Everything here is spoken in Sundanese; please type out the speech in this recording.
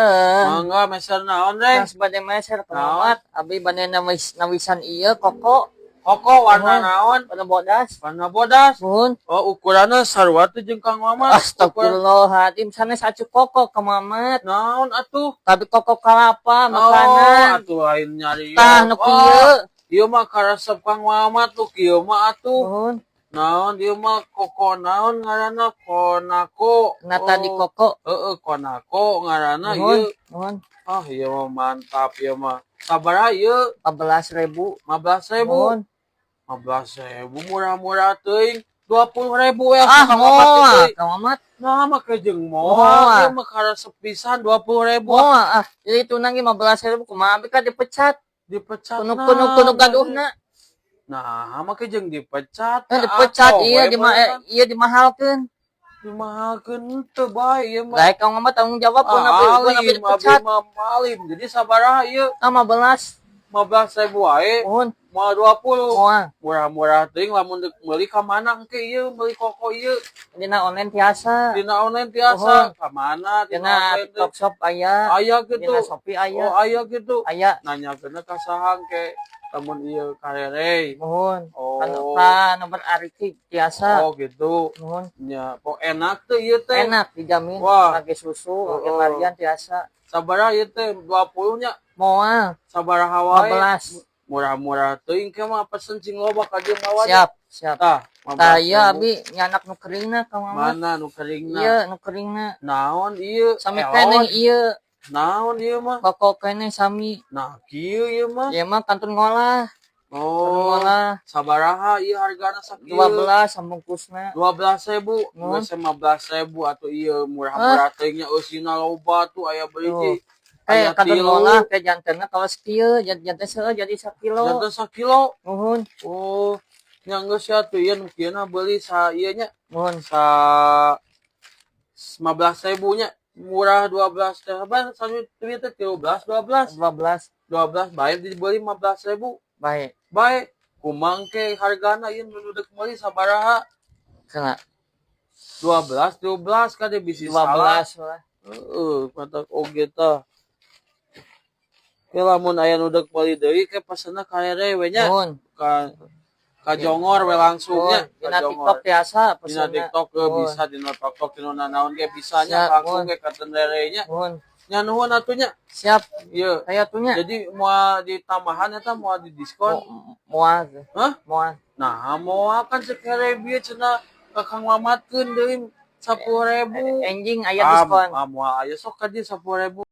Mangga, meser naon, Rey? Mas bade meser, Kang Mamat. Abi bade nawisan ieu koko. Koko warna Nuhun. Naon? Warna bodas. Warna bodas. Nuhun. Oh, ukurannya sarua tuh jeung Kang Mamat. Astagfirullahaladzim, sanes acu koko, Kang Mamat. Naon atuh? Tapi koko kalapa Oh, makanan. Atuh lain nyari. Tah nu Oh, kieu. ieu mah karesep Kang Mamat tuh kieu mah atuh. Nuhun. Naon ieu mah, koko naon ngaranna, Konako? Nata di Oh, koko. Heeh, Konako ngaranna Nuhun. ieu. Nuhun. Ah, ieu mah mantap ieu mah. Sabaraha ieu? 15.000. 15.000. Nuhun. 15.000 murah-murah teuing. 20.000 ya Ah, Kang Mamat moal, teh. Kang Mamat. Nah, make jeung moal Moal. ieu mah karesep pisan 20.000. Moal ah. Jadi itu nang 15.000 kumaha abi kan dipecat. Dipecat. Tunuk tunuk gaduhna. Nah, make jeung dipecat. Eh, dipecat Atuh, iya we di beunang. Iya dimahalkeun. Dimahalkeun teu bae ieu mah. Baik, Kang Mamat tanggung jawab pun Ah, abi pun abi alim, abi dipecat. Mah alim. Jadi sabaraha ieu? 15. 15.000 wae. Nuhun. Moal 20. Moal. Murah-murah teuing. Lamun deuk meuli ka mana engke ieu meuli koko ieu? Dina online tiasa. Dina online tiasa. Ka mana dina Dina online teh? TikTok Shop aya. Aya gitu. Dina Shopee aya. Oh, aya gitu. Aya. Nanyakeunna ka saha engke lamun ieu ka Rere? Nuhun. Oh. Kan ka nomor Ariki tiasa. Oh, gitu. Nuhun. Nya, kok enak tuh ieu teh. Enak dijamin. Wah. Pakai susu, Oh, pakai varian tiasa. Sabaraha ieu teh, 20 nya? Moal. Sabaraha wae? 15. Murah-murah teuing, ke mah pesen cing loba ka dieu mawa. Siap, siap. Tah, Tah 15.000. ieu abi nyanak nu keringna, Kang Mamat. Mana nu keringna? Ieu nu keringna. Naon ieu? Sami Elon. keneh ieu. Naon ieu mah? Koko keneh sami. Nah, kieu ieu mah. Ieu mah kantun ngolah. Kantun Oh, ngolah. Sabaraha ieu hargana sakieu? 12 sambungkusna. 12.000, Nuhun. geus 15.000 atuh ieu murah-murah teuing nya, eusina loba tuh aya hiji. Eh, Aya kantun tilu. ngolah teh jantenna kawas kieu, janten seueur jadi sakilo. Janten sakilo. Nuhun. Oh, nya geus ya tuh ieu nu kieu na beuli sa ieu nya. Nuhun. Sa 15.000 nya. Murah 12 teh apa sami teh 13 12. 12. 12 bae, dibeli 15.000. Baik. Bae, kumaha ke hargana ieu nu deuk meuli sabaraha? Kena 12 12 kade bisi salah. 12 lah. Heeh, matak oge tah. Ke lamun aya nu deuk meuli deui ke pesenna ka Rere we nya. Nuhun. Ka Jongor we langsung nya. Nuhun. Dina Ka Jongor. TikTok tiasa Dina pesenna. TikTok ke Nuhun. bisa dina TikTok, dina naon ge bisa nya. Siap, Langsung nuhun. ge ka Rere nya. Nuhun. Nya, nuhun atuh nya. Siap. Ieu. Aya tuh nya. Jadi moal ditambahan eta, moal di diskon? Moal. Hah? Moal. Nah, moal kan cek Rere bieu cenah ka Kang Mamatkeun deui 10.000. Enjing aya diskon. Ah, moal aya, sok ka dieu 10.000.